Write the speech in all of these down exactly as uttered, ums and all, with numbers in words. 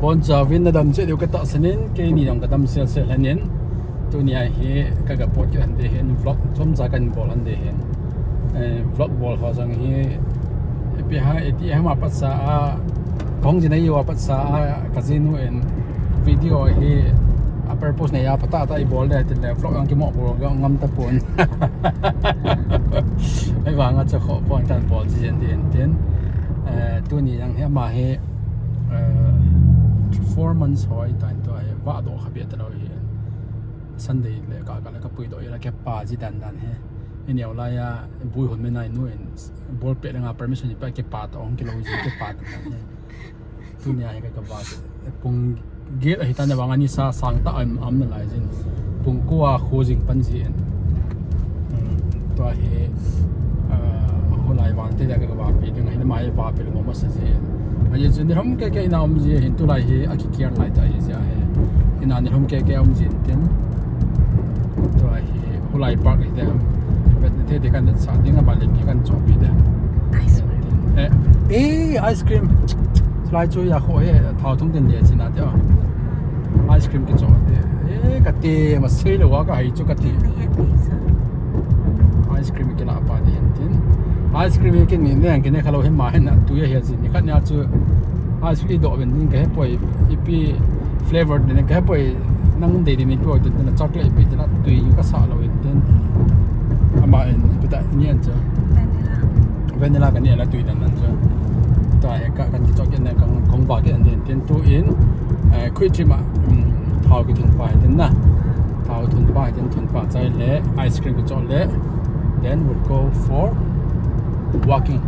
Boncha vin nadam cheh diu katahsan in, keini jong kadam sel sel lhon in. Tunia hi ka, ka pot kit lhon ding hin, vlog chomcha kahin bol lhon ding hin. Eh, vlog bol ho jong hi, ipi ham, iti ham a patsa a, kahung jin a iva patsa a, kajinu in video hi, a purpose neiya phatah tah a ibol ding tile, vlog jong kimoh bol ngam tapon. Ahivanga chu khoh pon kahin bol jin ding tin. Eh, tuni jong hi ama hi, eh, four months hoi tan tua hi, vah doh kha beh talou hi. Sunday le ka, ka le ka puidoh ila kepa ji dan dan hi. Ineo laiya, bui hon me nai nu in, bol peh le nga permission ipa kepa toh, hung kilou ji kepa dan dan hi. Tunia hi ka, ka vah. Pung get ahi tan, vang ani sa sang tah am, am nalai jin. Pung ko a kho jing pan jin. Hmm, tua hi, ah, holai vang te dia ka, ka vah pi ding ahi, ama hi vah pi le mo masa jin. Ahi jin ni ham ke ke ina um ji hin tulai hi a ki kiar lai ta hi ji ahi. Ina ni ham ke ke um jin tin. Tua hi Hulai park hi te, vet na thei te kan sa ding a, ba le ki kan chopi te. Ice cream. Eh, eh, ice cream. Lai chu ya kho he, thao thum den le china te. Ice cream ki cho te. Eh, kati, ma sei lo wa kahai chu kati. Ice cream kila pa te hin tin. Ice cream kini ne, kini kha lo hin ma hin na tu ya he jin. Ni khat nia chu ice cream doh ven ding ka he poi, ipi flavor ding ka he poi, nang dei ding ni poi, tin na chocolate ipi tin na tui ka sa lo in tin. Ama in ipi ta ni an cha. Vanilla. Vanilla ka ni la tui dan nan cha. Ta he ka kan ki chocolate na kan kong ba ke an din tin tu in, eh, khui chi ma, um, thao ki thun pa tin na. Thao thun pa tin, thun pa chai le, ice cream ki cho le. Then we'll go for walking.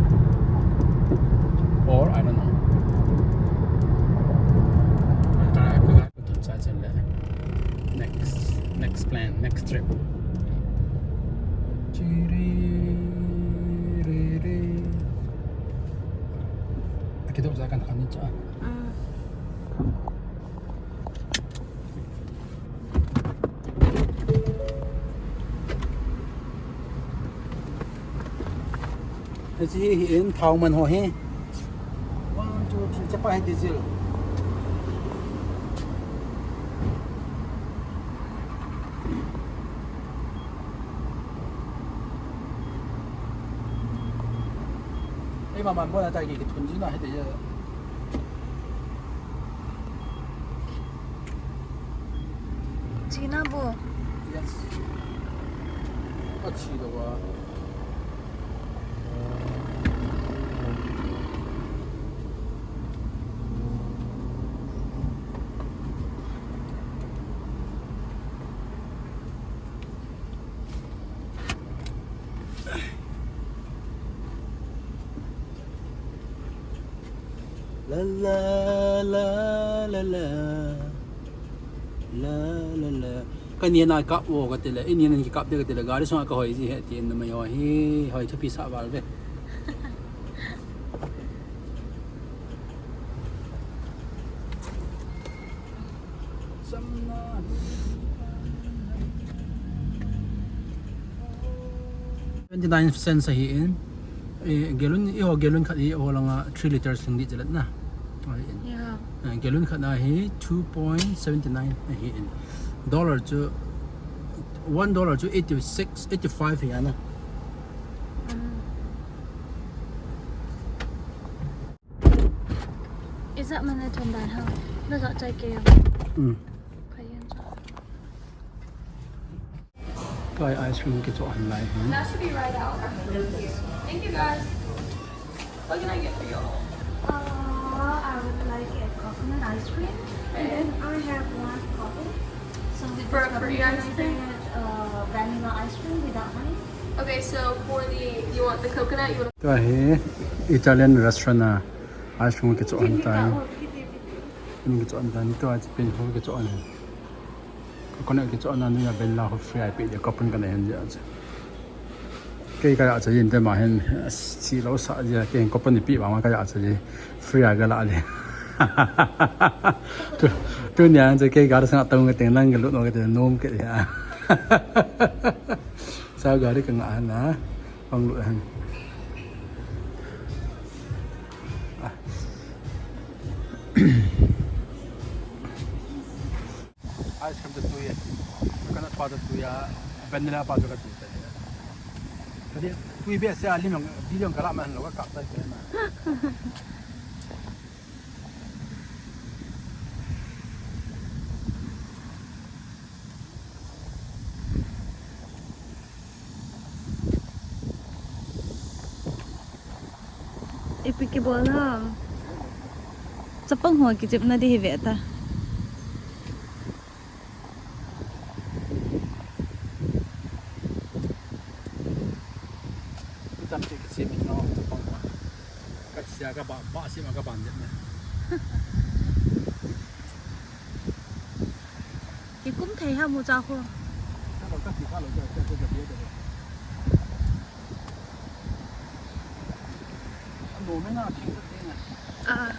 Or I don't know. Next, next plan, next trip. Akitu sa kan kani cha. Hiche hi, hi in thao man ho hi. One, two, three, chapa hi diesel. Ei, mama, bona ta ki, ki thun ji na hi te ya. China bo. Yes. Achi lo wa. La, la, la, la, la. La, la, la. Ka ni na kap vo ka ti le, i ni na ki kap de ka ti le, gari sunga ka hoi ji he ti na mai ho hi, hoi thupi sa val ve. Twenty-nine cents ahi in. Eh, gallon, eiho gallon khat hi eiho langa three liters lhing ding chelet na. Ahi in. Yeah. Eh, gallon khat na hi two point seven nine ahi in. Dollar chu, one dollar chu eighty-six, eighty-five hi ana. Mm. Is that mana thon dan ha? Na za chai ke. Mm. Kayan sa. Kai ice cream ki cho han lai hin. That should be right out. Thank you. Thank you, guys. What can I get for y'all? Uh, I would like a coconut ice cream. And then I have one coffee. So with this coffee, can I get, uh, vanilla ice cream without honey? Okay, so for the, you want the coconut, you want Tua hi Italian restaurant a ice cream ki cho han tai. Ki cho han tai, tua chi pen ho ki cho han. Coconut ki cho han a, nu ya vanilla ho free a pe de, coupon ka nei hen ja. Kei ka ya cha yin te ma hin, si lo sa ja, kei coupon ni pi ba ma ka ya cha ji. Free a ga la le. Tu, tunia cha kei ga sa tong ka teng lang ga lu no ka te nom ke ya. Sa ga ri ka nga na. Pang lu han. Ah. Pa tu tuya, ben nila pa tu ka tu ta. Kadi tui be se alim yang video ka la man lo ka kap ta ke na. Ipi kibol ham. Chapang ho kichepna di hi ve ta. Tam ti kichep no chapang ho. Ka sia ka ba, ba sia ma ka ban det na. Kikum thei ha mu cha ko. Ka ba ka ti ka lo ka ka ka ka. Ano me na ti ka ti na. Ah.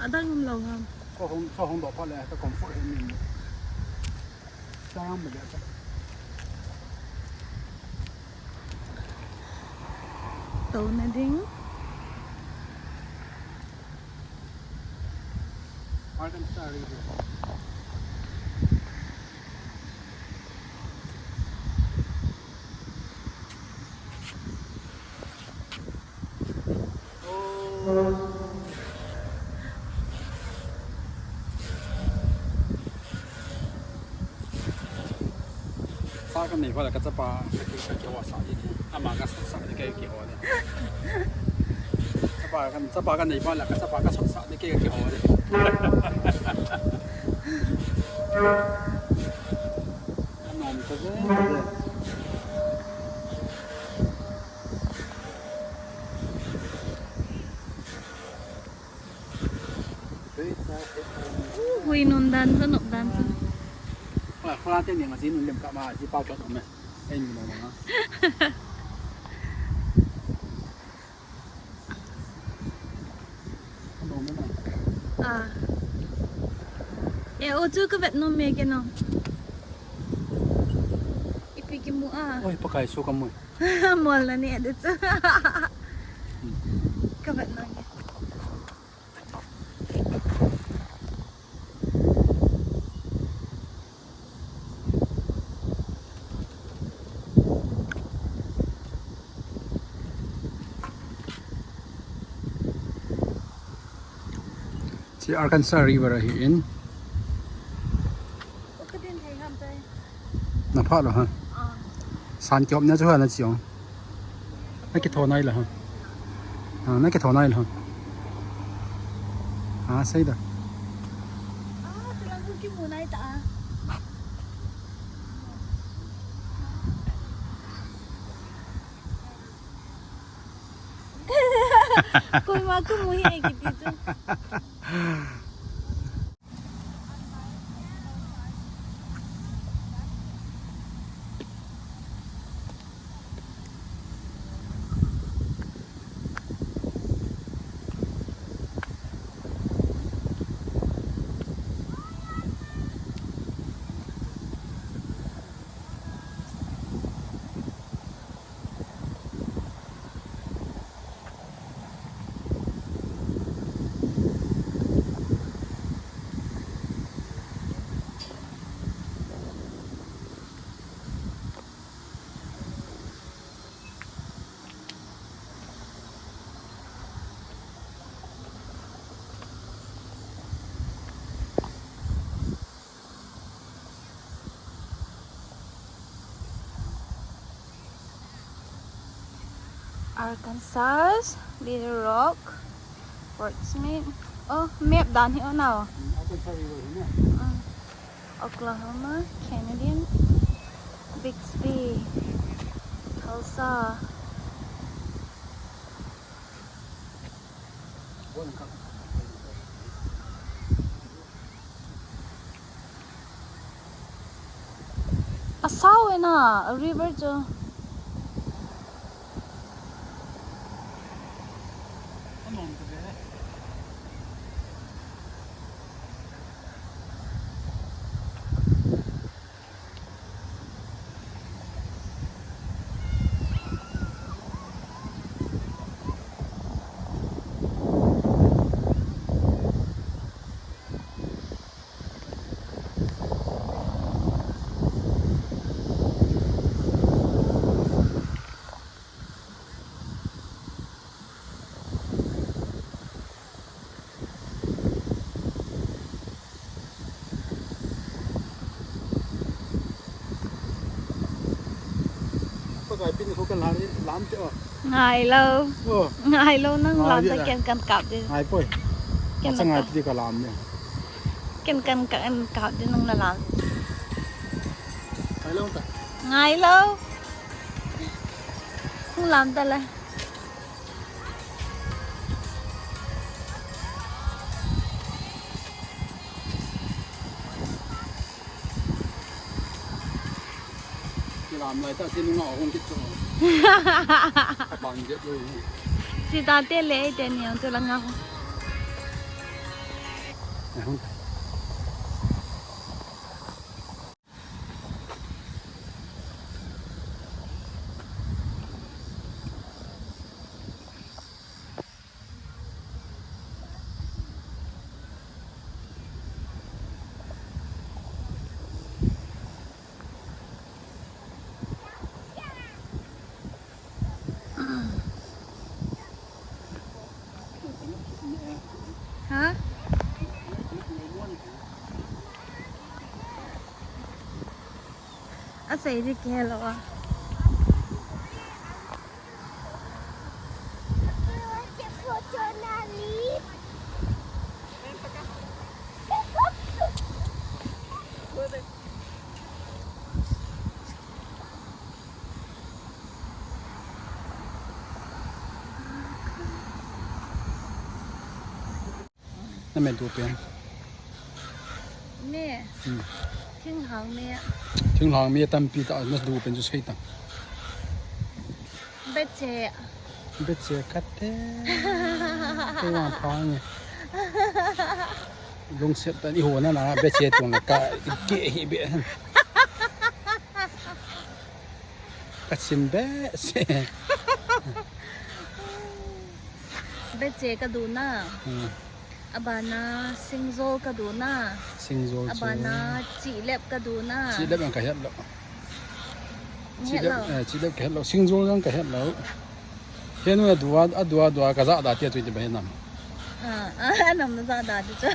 Adang um lo ham. Ko hung, ko hung do pha le, ka comfort he min. Sang ma le. Tona ding. Arkansas River. Sa ka nei pha le ka chapa ka ki, ka kiho sa di. Ama ka sa sa di ka kiho di. Chapa ka, chapa ka nei pha le ka chapa ka sa sa di ka kiho di. Anom ta de. Hui nun dan chu, nop dan chu. Hola, hola te ni ma ji nun lem ka ma ji pa ka nom e. Ei ni ma ma. Ah. E o chu ka vet nom me ke no. Ipi kimu a. Oi, Pakai su ka mu. Mol na ni de chu. Ka vet nom me. Chi Arkansas River ahi in. Na pha lo ha. San kiop na chu ha na chiong. Na kitho nai la ha. Ha, na kitho nai la ha. Ha, sei da. Ah, tulang ko kimu nai ta. Koima kimu hi kiti chu. Arkansas, Little Rock, Fort Smith. Oh, map dan hi o nao. Arkansas River hi na. Ah. Oklahoma, Canadian, Bixby, Tulsa. Asao e na, a river chu. Ngai lou. Ngai lou, nang lam ta ken kan kap ding. Ngai poi. Ken kan kap ding, ka lam ding. Ken kan kap ding, nang na lam. Ngai lou ta. Ngai lou. Hung lam ta le. Kilam lai ta, si nunga hung kit chu. Abang jet lou. Si ta te le te ni ang chu la nga ho. Ahung. Ha? Asei di kei lou a. Na me du pen. Me. Hmm. Thinglhang me. Thinglhang me tampi ta na du pen chu sei ta. Beche. Beche khat te. Kei vang pha nge. Lungset ta ni ho na na beche tung na ka ke hi be. Ka sim be se. Beche ka du na. Hmm. Abana singjol ka du na. Singjol chu. Abana chilep ka du na. Chilep jong ka het lou. Het lou. Chilep, eh, chilep ka het lou. Singjol jong ka het lou. Henu a dua, a dua, dua ka ja da tia chu ti ba het nam. Ah, ah, nam na ja da chu.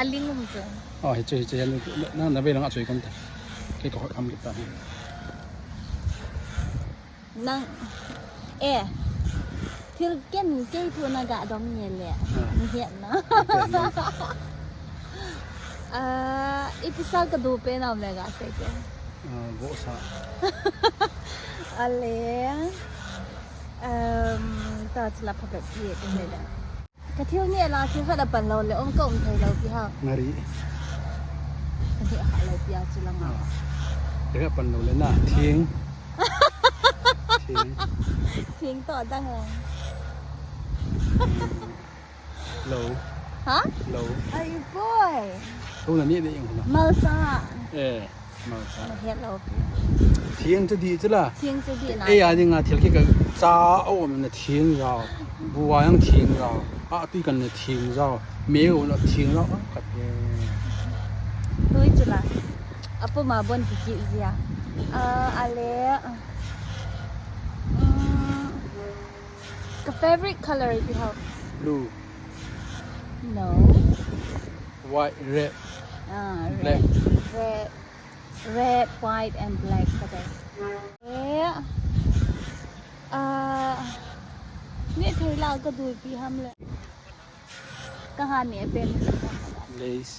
A ling um chu. Oh, hi chu, hi chu, henu, na, na be lang a chu kon ta. Kei ka hot ham kita. Nang, eh, thil ken kei thu na ga dong nge le. Ah. Ni het na. Ni het na. Ah, ipi sa ka du pen am le ga sei ke. Ah, vohsa. Ale. Um, ta chila pha pe pi te le da. Ka thil neh la thil khat a pan lou le um ka um thei lou ti ha. Ngari. Ka neh kha lou ti a chu langa. Ah. Thil khat pan lou le na. Thing. Thing. Thing toh dang a. Lou. Ha? Lou. Ai boy. Lou na neh neh ing na. Malsa. Eh. Malsa. Na het lou pi. Thing chu di chu la. Thing chu di na. Ei a dinga thil kikal cha a um na thing jao. Bu a jong thing jao. A pi kan na thing jao. Me u na thing jao. Khat e. Tui chu la. Apum a bon kiki jia. Ah, ale. Mm, ka favorite color ipi ham? Blue. No. White, red. Ah, red. Black. Red. Red, white and black ka dei. Eh, ah, neh thei la ka du ipi ham le. Ka ha neh pen. Lays.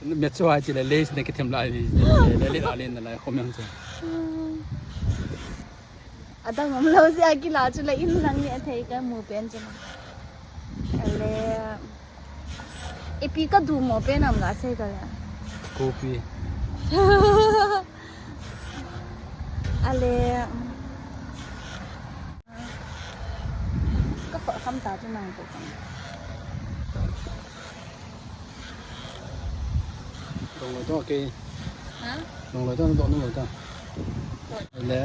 Me chu hai chi le Lays na kithem lai ni. Le, le, le, le, le, na lai khom yang chu. Adang um lou jeh a kila chu la in lang neh thei ka mu pen chu. Ale. Ipi ka du mo pen am la sei ka la. Kopi. Ale. Ka kho kham ta chu nang ko kham. Dong loi to, okay. Ha? Dong loi to, dong loi to. Le.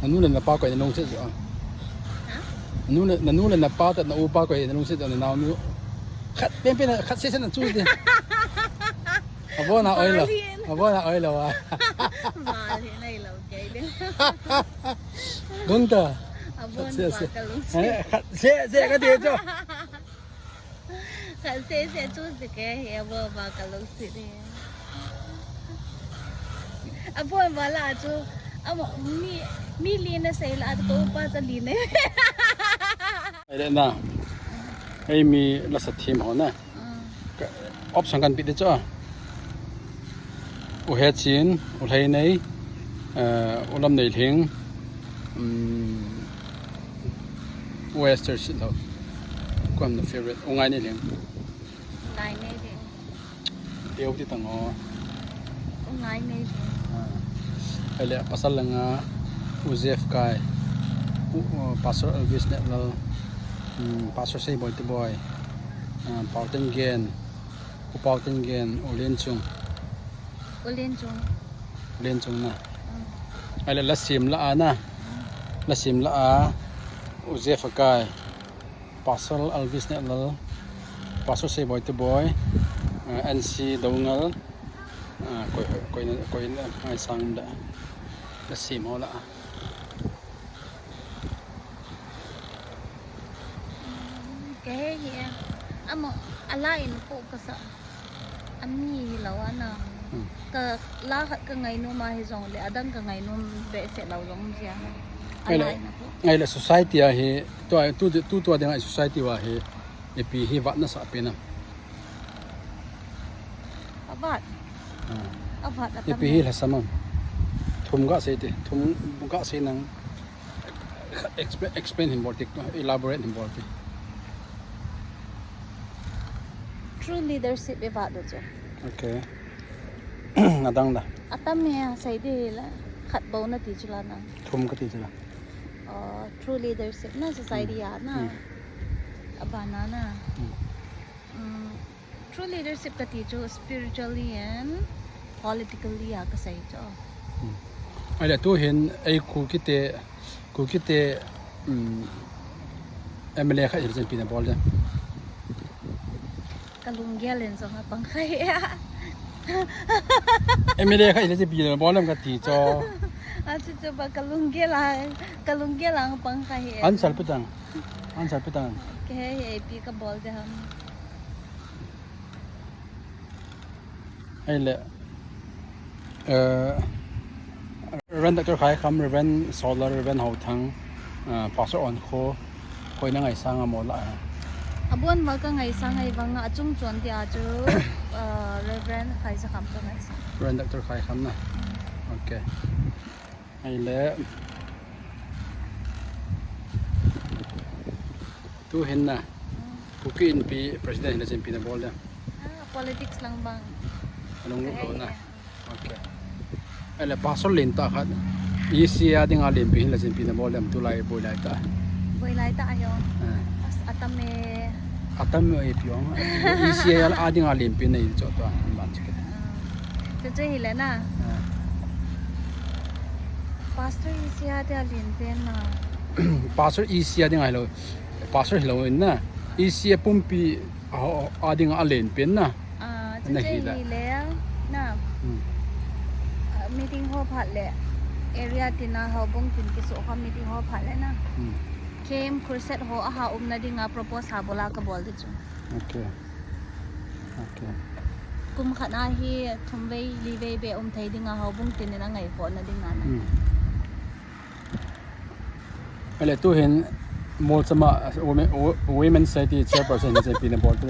Nanu le napa koi na lungset jo. Ha? Nanu le, nanu le napa ta na upa koi na lungset jo na naonu. Khat pen pen khat sesen na chu de. Abo na oi lo. Malin. Abo na oi lo a. Malin na oi lo kei de. Dong ta. Abo na khat se se. Eh, khat se se ka de jo. Khat se se chu si ke he abo ba ka lungset ni. Abon vala chu, amo, mi, mi li na sei la, atu ko upa ta li na. Ai le na. Ei mi la sa thim ho na. Ah. Ka, option kan pi de chu. U He Chin, U Hlei Nei, eh, U Lam Nei Lhing, um, U Esther Sitlhou. Kuan na favorite, U Ngai Nei Lhing. Ngai Nei Lhing. Teo ti tang o. U Ngai Nei Lhing. Ah. Ai le, pasal langa, U Jeff Kai, U, uh, Pastor Elvis Netlal, um, Pastor Seiboi Tiboi, uh, Pau Ten Gen, U Pau Ten Gen, U Len Chung. U Len Chung. U Len Chung na. Mm. Ai le, la sim la a na. Mm. La sim la a, U Jeff Kai. Pastor Elvis Netlal, Pastor Seiboi Tiboi, ah, N C Doungel, ah, koi, koi, koi, ngai sang da, da sim ho la. Ka he hi a. Amo, ala in ko ka sa. Ami hi lo ana. Hmm. Ka la khat ka ngai nom a hi jong le, adang ka ngai nom behseh lo jong jia. Ai le, ala in ko. Ai le society a hi, tu, tu, tu, tu a ding a society a hi, ipi hi vat na sa pen a. A vat. Ah. A vat a tam. Ipi hi la sa mam. Thum ga sei te, thum ga sei nang. Explain, explain hin bol tik, elaborate hin bol tik. True leadership i vat u chu. Okay. Adang da. Atam e, sei di la, khat bou na ti chu la na. Thum ka ti chu la. Oh, true leadership na society a na. Hmm. Abana na. Hmm. Mm, true leadership ka ti chu spiritually and politically a ka sei chu. Hmm. Ai le tu hin ei Kuki te, Kuki te, um, M L A khat hi le chin ipi na bol dem. Ka lunggel in jong a pang khai a. M L A khat hi le chin ipi na bol dem ka ti chu. A chu chu ba ka lunggel a, ka lunggel a pang khai a. Answer pi tang. Answer pi tang. Ka he he ipi ka bol de ham. Ai le, eh, Reverend Doctor Khaikham, Reverend Solar, Reverend Hauthang, eh, Pastor Onkho, koi na ngaisang a mo la. Abon val ka ngaisang a hi vang a chung chon ti a chu, eh, Reverend Khaikham ka ngaisang. Reverend Doctor Khaikham na. Okay. Ai le. Tu hin na. Mm. Kuki Inpi president hi le chin ipi na bol dem. Ah, politics lang bang. Alung lut lo na. Okay. Ai le pastor len tah khat. E C A a ding a lenpi hi le chin ipi na bol dem tulai boi lai tah. Boi lai tah a hi o. Ah. As atam e. Atam e ipi ong. E C A a ding a lenpi nei chu tua ban chu. Ah. Chu chu hi le na. Ah. Pastor E C A te a lenpi na. Pastor E C A ding a hi lo. Pastor hi lo in na. E C A pumpi a, a ding a lenpi na. Ah, chu chu hi le. Hi le na. Hmm. Ah, meeting ho phat le. Area tin a houbung tin kisu ho meeting ho phat le na. Hmm. Camp crusade ho a ha um na ding a propose ha bol a ka bol di chu. Okay. Okay. Kum khat a hi thum vei, li vei be um thei ding a houbung tin in a ngai kho na ding a na. Hmm. Ai le tu hin Molcham a women, wo-, women society chairperson hi le chin ipi na bol tu.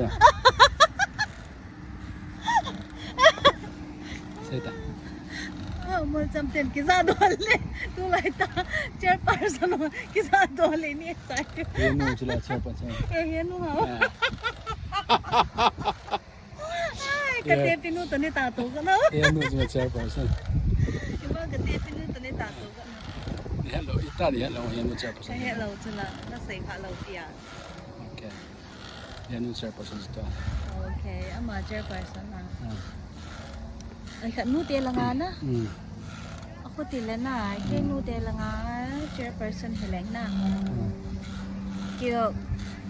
Sei ta. Ah, Molcham ten kija dol le. Tulai tah chairperson kija dol le ni sai. Henu chu la chairperson. Eh, henu ha. Ah. Ai, ka te pinu to ni ta to ka na. Henu chu la chairperson. Iba ka te pinu to ni ta to ka na. Hello, ita ni hello, henu chairperson. Hello chu la, na sei kha lo tia. Okay. Henu chairperson chu ta. Okay, ama chairperson a. Ah. Ai khat nu te langa na. Hmm. Ako ti le na, ke nu te langa chairperson hi leng na. Hmm. Kio,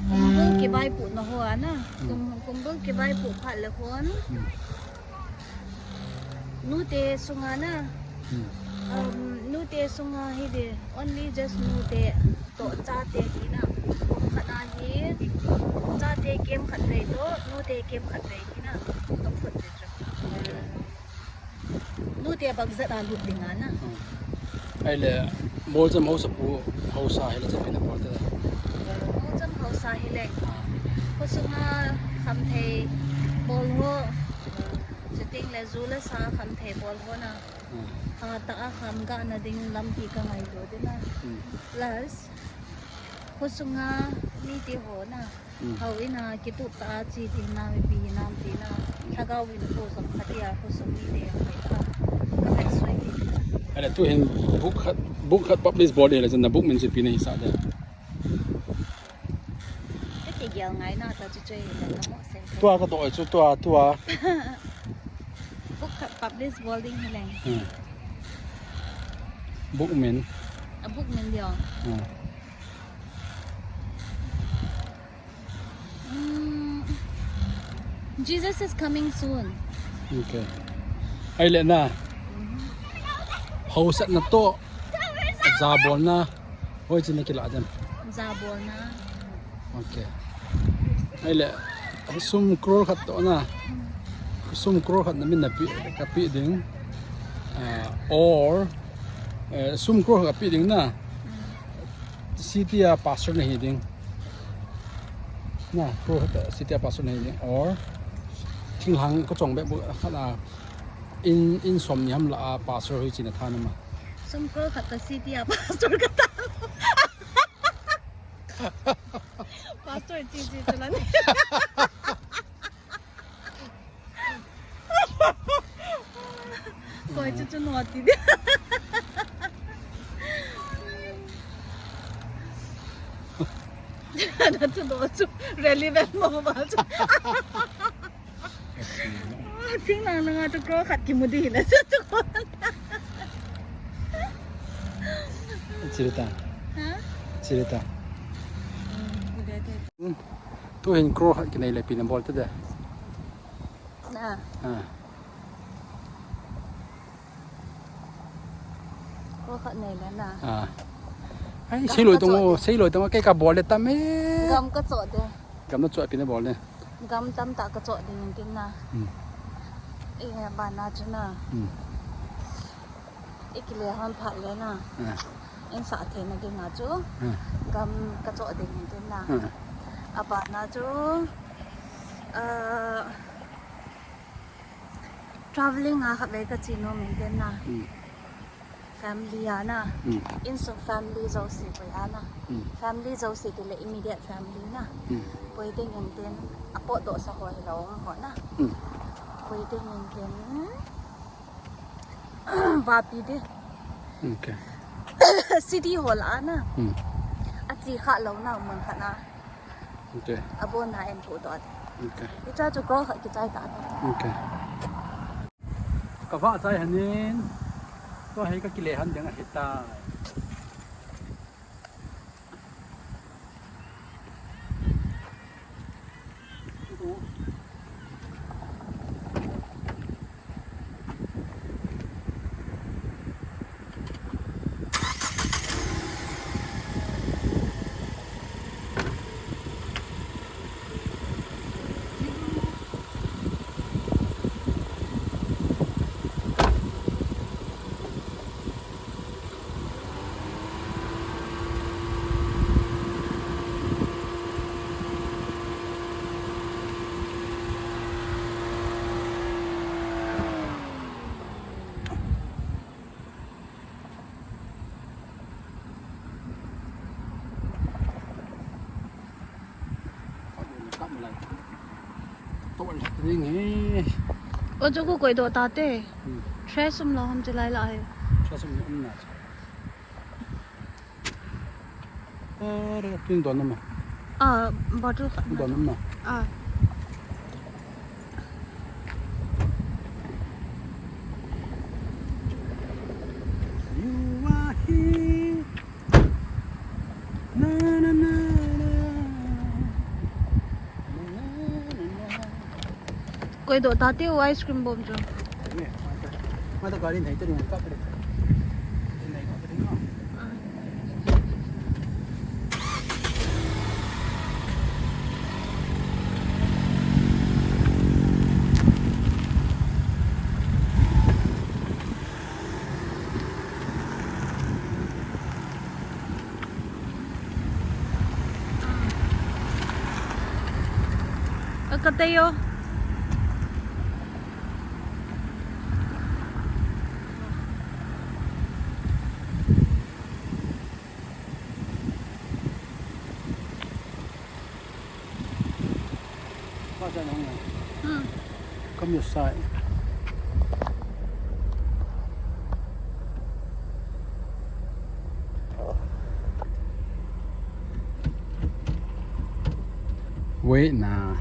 kumbul kivaipu na ho a na. Hmm. Kum, kumbul kivaipu phat le hon. Hmm. Nu te sunga na. Hmm. Um, nu te sunga hi de, only just nu te. To chate hi na. Kum khat a hi. Chate kem khat vei to, nu te kem khat vei hi na. Kum khat vei to. Nu Tia bak zat a lut ding a na. Hmm. Ahile, Moljam haosapu, haosa hile chan pina bol te. Moljam haosa hile. Ah. Khosunga khamthei bol ho. Chuting le ju le sa khamthei bol ho na. Hmm. Hatah a kham gahna ding lampi ka ngailu ding na. Hmm. Plus, khosunga mite ho na. Hmm. Houin a kitup tah a che ding na, mipi hinam tina. Hmm. Lhagao in kho jong khat a, khosung mite hoi ta. Ka vet soi ding na. Ahile tuhin book khat, book khat publish bol ding le chan na book min chu ipi nahi sah de. Ka kigel ngai na ta chu chu hile na mo se. Tua ka toh chu tua, tua. Book khat publish bol ding hile. Hmm. Book min. A book min ding. Hmm. Mm, Jesus is coming soon. Okay. Ahile na. Mhm. Haosatna toh. Jabolna. Hoiche na kilah dem. Jabolna. Okay. Ahile, sum crore khat toh na. Sum crore khat na min na pe, ka pe ding. Ah, or, eh, sum crore khat ka pe ding na. City a pastor na hi ding. Na, crore khat city a pastor na hi ding. Or, thinglhang ka chong be bu khat a, in, in som ni ham lah a pastor hoiche na tha na ma. Sum crore khat ka city a pastor ka tha. Pastor chi chi chu la ni. Koi chu chu no ti de. Na chu no chu relevant mo ba chu. Thing lang lang a chu crore khat kimu ding le chu chu. Chirita. Ha? Chirita. Hmm, tuhin crore khat kinei le ipi na bol te de. Na. Ah. Crore khat nei le na. Ah. Ai, sei loi tong o, sei loi tong o, kei ka bol le tam e. Gam ka choh de. Gam na choh ipi na bol le. Gam tamtah ka choh ding tin na. Hmm. Eh, bana chu na. Hmm. I kile hon phat le na. Ah. In sah theina ding a chu. Ah. Gam ka choh ding tin na. Ah. Abana chu, ah, traveling a khat vei ka che nom in tin na. Hmm. Family a na. Hmm. Insung family jouse pui a na. Hmm. Family jouse tile immediate family na. Hmm. Pui ding in tin apot doh sa ho hilou ho na. Hmm. Pui ding in tin. Vapi de. Okay. City ho lah a na. Hmm. Ache kha lou na mun khat na. Okay. Abon na en pu to. Okay. Icha chu crore khat kichai ta. Okay. Ka va chai hanin. Tua hi ka kile han ding ahi ta. O chu ku koi doh ta te. Hmm. Trash um lou ham chu lai lai. Trash um, um na. Are, tun don nama. Ah, bottle khat. Don nama. Ah. You are here. Na, na, na, na. Na, na, na, na. Koi doh ta te o ice cream bom chu. Mata, mata gari nei te nei ka pe. Nei ka pe no. Katayo. Hmm. Come your side. Wait now.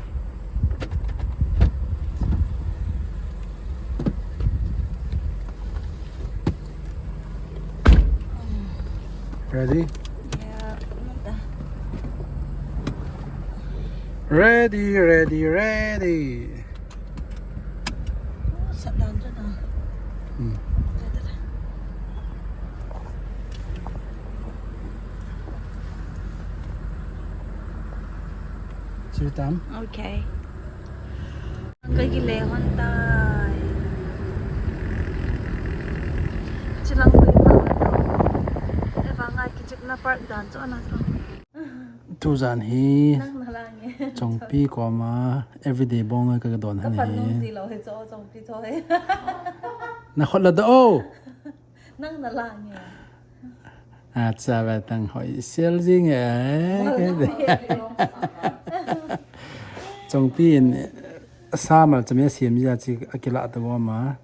Ready? Yeah. Ready, ready, ready. Oh, sat down to now. Hmm. Sit down. Okay. Ka gile hon tai. Chilang koi pa. Eva ngai kichik na park dan cho na cho. Tujan hi Nang na lang e. Chongpi koma everyday bong ka don Ka han pan nung hi. Ji lo he cho Chongpi cho he. Na khot la do. Nang na lang e. Acha ba tang hoi sel jing e. Chongpi in sa mal chame siam ja chi akila ta boma.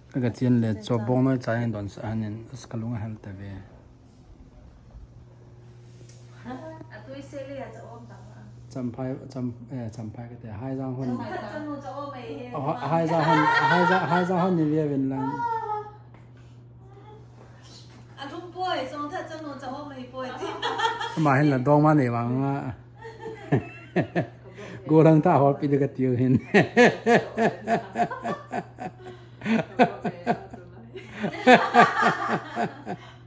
Ka ka chien le cho bong noi cha hin don sa hanin ka lung a hel ta ve. Atui sele a cha om ta. Champhai cham eh champhai ka te hai jang hon. Cha nu cha om e he. Oh, hai jang hon hai jang hai jang hon ni ve vin lang. A lum poi, song tha chanu cha ho mai poi ti. Ama hin la dong ma nei vang a. Go lang ta hol pi de ka tiu hin.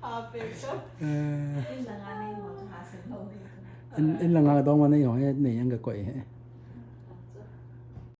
A pe so. Eh, In, in la nga dong ma nei ho, eh, nei yang ka koi he.